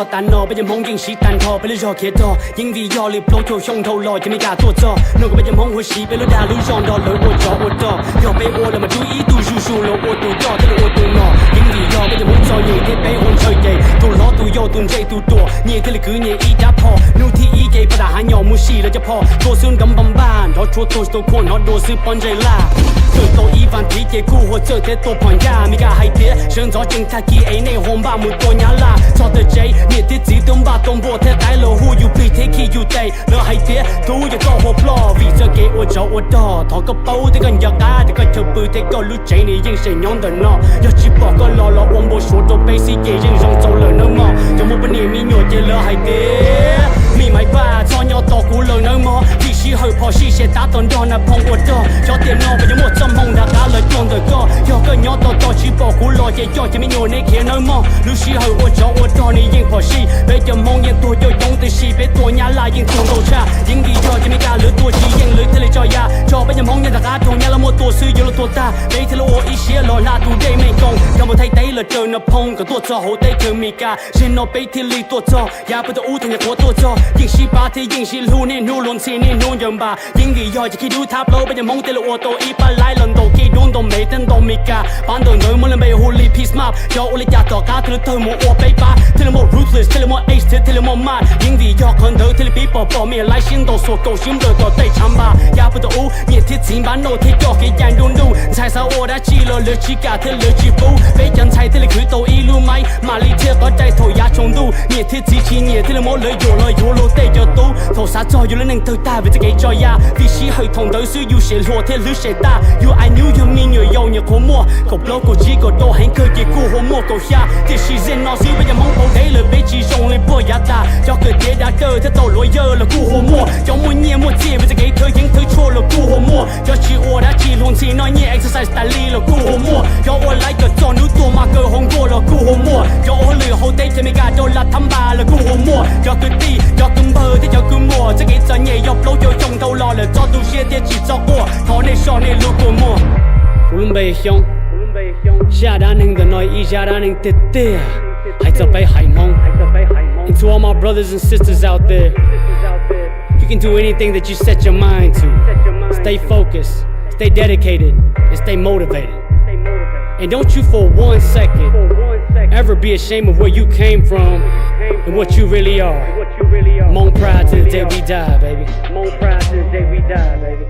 Tag no peb cov Hmoob yeej siv tag nrho peb lub zog khiav tog, yeej vim yog li plaub caug xyoo dhau los ces Meskas tuaj txog. No kom peb cov Hmoob huv si peb lub dag lub zog nrog lawv ua tsov ua rog, yog peb ua los mas rub ib tug zuj zus los ua tus coj thiab los ua tus nom. Yeej vim yog peb cov Hmoob txom nyem thiab peb ua ntshaw ces tus hlob tus yau tus ntse tus ruam nyias thiaj li kwv nyias ib rab phom. Hnub thib ib ces pab tam hav nyom mus sim lawv cov phom, tua xwb nrov npaj npaj, nrov tshuaj tuag tsis tau khuam hnov dua xwb pob ntseg laj. Kawm tau ib vas thiv ces kuj hu txawj thiab tua phom ncaj. Meskas hais tias sawv ntxov tseem tag kis es nej hu npaj mus tua Nyab Laj. Txog tom tsev niam thiab txiv tuaj npaj tau npua thiab qaib los hu yus plig thiab khi yus tes. Lawv hais tias tub yog koj hu ploj vim txoj kev ua tsov ua rog. Thov koj paub thiab koj nco qab tias koj chaw pw thiab koj lub tsev nws yeej tseem nyob ntawm no. Yog tsis pom koj los los ua npau suav rau peb xwb ces yeej zoo txaus lawm nawb mog. Cov muaj poj niam me nyuam ces lawv hais tias me Maiv Paj txhob nyob tos kuv lawm nawb mog. Vim sij hawm phom sij se tab tom nrog Nas Phoo ua rog. Xyov tiam no puas yuav muaj txoj hmoo nram qab los cuag ntawm koj. Yog koj nyob tos tos tsis pom kuv los ces coj cov me nyuam neb khiav nawb mog. Lub sij hawm ua tsov ua rog nws yeej phom sij. Peb cov Hmoob yeej tuag coob coob tiam sis peb tua Nyab Laj yeej tuag ntau tshaj. Yeej vim yog cov Meskas lawv tua tsis yeej lawv thiaj li tso ya. Tso peb cov Hmoob nyob nram qab raug Nyab Laj muab tua xwb yuav luag tuag tag. Peb thiaj li ua ib siab los hla tus dej Meej Koos, yog mus thaij teb los raws Nas Phoo kom tuaj txog hauv teb chaws Meskas. Zeg no peb thiaj li tuaj txog, yav puag thaum ub thaum nyuam qhuav tuaj txog. Yeej sib pab thiab yeej sib hlub, niaj hnub luag ntxhi niaj hnub ncaws npas. Yeej vim yog cov khib dub thab plaub peb cov Hmoob thiaj li ua tau ib pab laib los ntaus khib dub ntaus Mev thiab ntaus Meskas. Pab ntawm ntawd muaj lub npe hu li Peace Mop, xyov ua li cas tom qab thiaj li tawg mus ua peb pab, thiaj li muaj Ruthless, thiaj li muaj Ace thiab thiaj li muaj Maj. Yeej vim yog qhov ntawd thiaj li pib pom pom me laib sib ntaus xuas kaus sib nplawm tom tej tshav npas. Yav puag thaum ub niam thiab txiv npab nauj thiab coj kev cai ntuj ntuj, ntxhais xav ua dab tsi los lawv tsis kam thiab lawv tsis pub. Peb cov ntxhais thiaj li khwv tau ib lub maib, mam li thiaj qov rai thaum yav tsaus ntuj. Niam thiab txiv tsis nyiam thiaj li muab lawv yuam los yuav luag tej cov tub. Thaum xav txog yuav lub neej tawg tag vim txoj kev tso ya, vim sij hawm thaum ntawd xwb yus sem hluas thiab hlwb sem tag. Yus I knew yog me nyuam yaus nyuam qhuav muaj kaum plaub kaum tsib kaum rau heev kawg ces kuj hu muaj kaum xya. Tiam sis zeg no xwb peb cov Hmoob paus deb lawm peb tsis zoo li puag yav tas. Cov kawm tiav dav dawj thiab tau luav yawg los kuj hu muaj. Cov muaj nyiaj muaj txiaj vim txoj kev thawj yeeb thawj tshuaj los kuj hu muaj. Cov tsis ua dab tsi luag ntxhi noj nyiaj exercise tas li los kuj hu muaj. Cov ua laib kom txog hnub tuag mas kaw hauv nkuaj los kuj hu muaj. Cov ua hauj lwm hauv teb chaws Amelikas rau lam thab npas los kuj hu muaj. Cov kwv tij cov kwv npawg thiab cov kwv muam txoj kev txom nyem yog plaub caug xyoo dhau los lawm txhob tu siab thiab tsis txhob quaj, thov nej so nej lub kua muag. Kuv lub npe Xyoob, zaj dab neeg ntawm no ib zaj dab neeg tiag tiag hais txog peb haiv Hmoob. And to all my brothers and sisters out there, you can do anything that you set your mind to. Stay focused, stay dedicated, and stay motivated. And don't you for one second ever be ashamed of where you came from and what you really are. Hmong pride to the day we die, baby. Hmong pride to the day we die, baby.